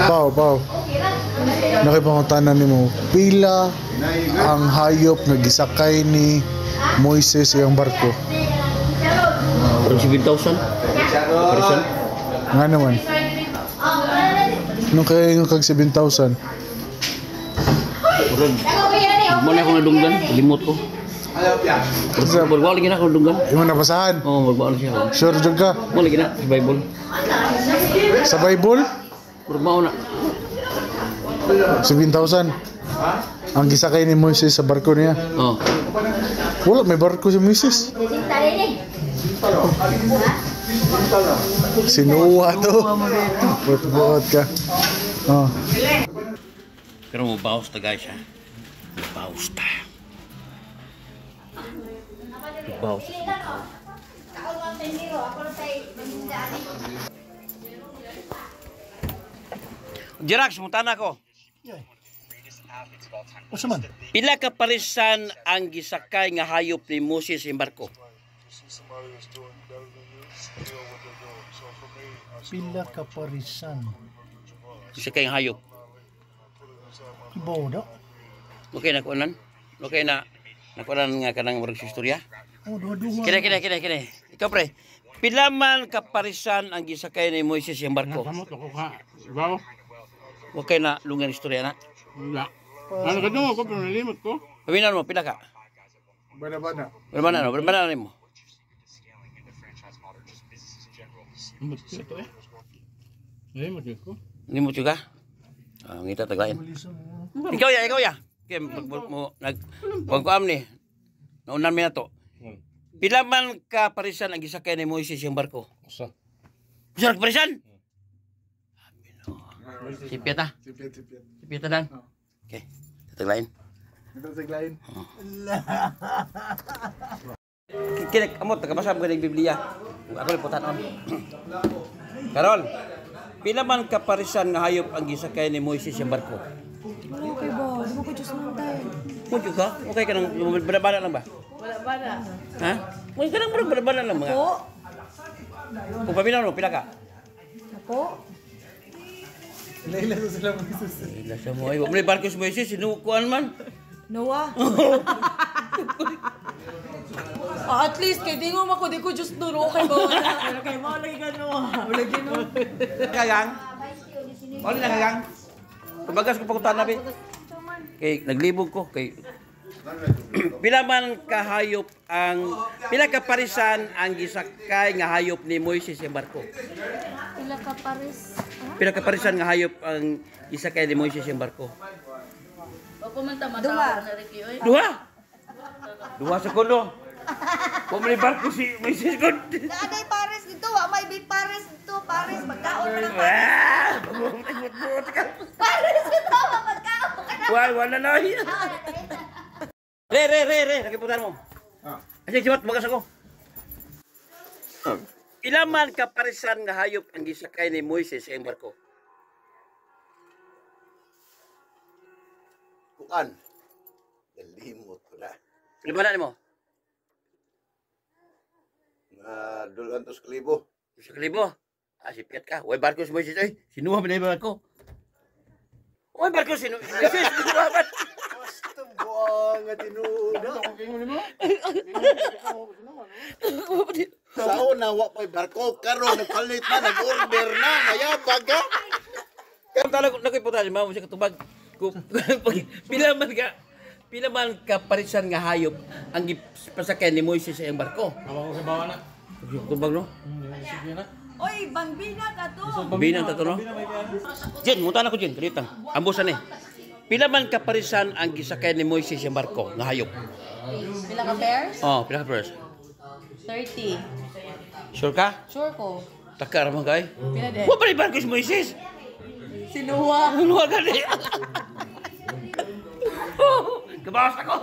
Pao, pao. Nakipangutanan nimo, pila ang hayop nga gisakay ni Moises iyang barko? 7,000? Parisan? Nga naman. Nung kaya yung kag 7,000? Murag. Mo na ako nadunggan, limot ko. Sa Murag wala lagi na ako nadunggan. Imo nabasahan? Oo, murag wala siya. Sure jud ka? Mo lagi na sa Bible. Sa Bible? Murag mao na. 7,000. Ang gisakay ni Moises sa barko niya. Oh. Wala may barko si Moises. Sinuwa to. Buot ka. Oh. Pero mo bawas ta, guys, ha. Bawas ta. Bawas ta. Jirax, mutana ko. Unsa man? Pila ka parisan ang gisakay nga hayop ni Moses sa barko? Pila ka parisan. Gisakay nga hayop. Ibaw da. Okay na kuanan? Okay na nakuanan nga kanang murag sa istorya? Oh, duha-duha. Kini kini kini kini. Ikaw, pre. Pila man ka parisan ang gisakay ni Moises sa barko? Kamot ako ka. Ibaw. Okay na lungan istorya na. Wala. Ano ka ko pero nalimot ko. Pabinan mo pila ka? Bana-bana. Bana no, bana nimo. Limot ko ito eh. Nalimot ko. Nimo juga. Ah, ngita taglain. Ikaw ya, ikaw ya. Kay mo nag kuan ko am ni. Naunan mi na to. Pila man ka parisan ang gisakay ni Moises yung barko? Usa. Usa ka parisan? Si Pieta. Sipit, sipit. Si Pieta dan. Okay. Tataglain. Tataglain. Kini amot nakabasa mo ng Biblia. Ako lang putanon. Karon, pila man ka parisan nga hayop ang gisakay ni Moises yung barko? Okay ba? Di mo ko Diyos nantay. Mudyo ka? Okay ka nang bala lang ba? Wala. Ha? Mo ka nang bala lang mga. Ako? Kung paminaw mo, pila ka? Ako? Ila sa sila Moises. Ila sa mo ay, wa man barko si Moises, sinukuan man. Noah? Ah, at least, kay di mo mako, di ko Diyos nuro. Okay ba? Wala. Wala kay mo, lagi ka Noah. Wala gino. Kagang. Wala na kagang. Tumagas ko pagutan nabi. Kay naglibog ko kay pila man kahayop ang pila ka parisan ang gisakay nga hayop ni Moises sa barko. Pila ka pares. Pila ka parisan nga hayop ang gisakay ni Moises sa barko. Duha. Duha. Duha sa kuno. Wa man barko si Moises kun. Naaday pares dito, wa may bi pares dito, pares magkaon man ang pares. Ah! Buot ka. Pares dito, wa magkaon ka na. Wala wala na. Re re re re, nakiputan mo. Ah. Kasi siwat bagas ako. Ilan man kaparisan nga hayop ang gisakay ni Moises sa iyang barko? Kuan. Nalimot ko na. Lima na nimo. Nga dulan tos kalibo. Sa kalibo. Ah, si Piat ka. Way barko si Moises. Ay, sinuha ba na yung barko? Way barko si Moises. Sinuha ba? Basta buang nga tinuod. Sa una wa pa'y barko karon nagpalit na, nag-order na, mayabag ka. Kung talaga nakiputan ni mamo siya katubag. Pila man ka parisan nga hayop ang gipasakay ni Moises sa iyang barko. Awa ko sa bawa na. Tubag no? Sige na. Oy, bangbina ka to. Binang tato no? Jen, munta na ko Jen, kalitan. Ambusan eh. Pila man ka parisan ang gisakay ni Moises sa barko nga hayop? Pila ka pairs? Oh, pila ka pairs? 30. Sure ka? Sure ko. Taka ra man kay. Pila din? Wa pa ni barko si Moises. Si Noah. Ano ka ni? Kabawas ako.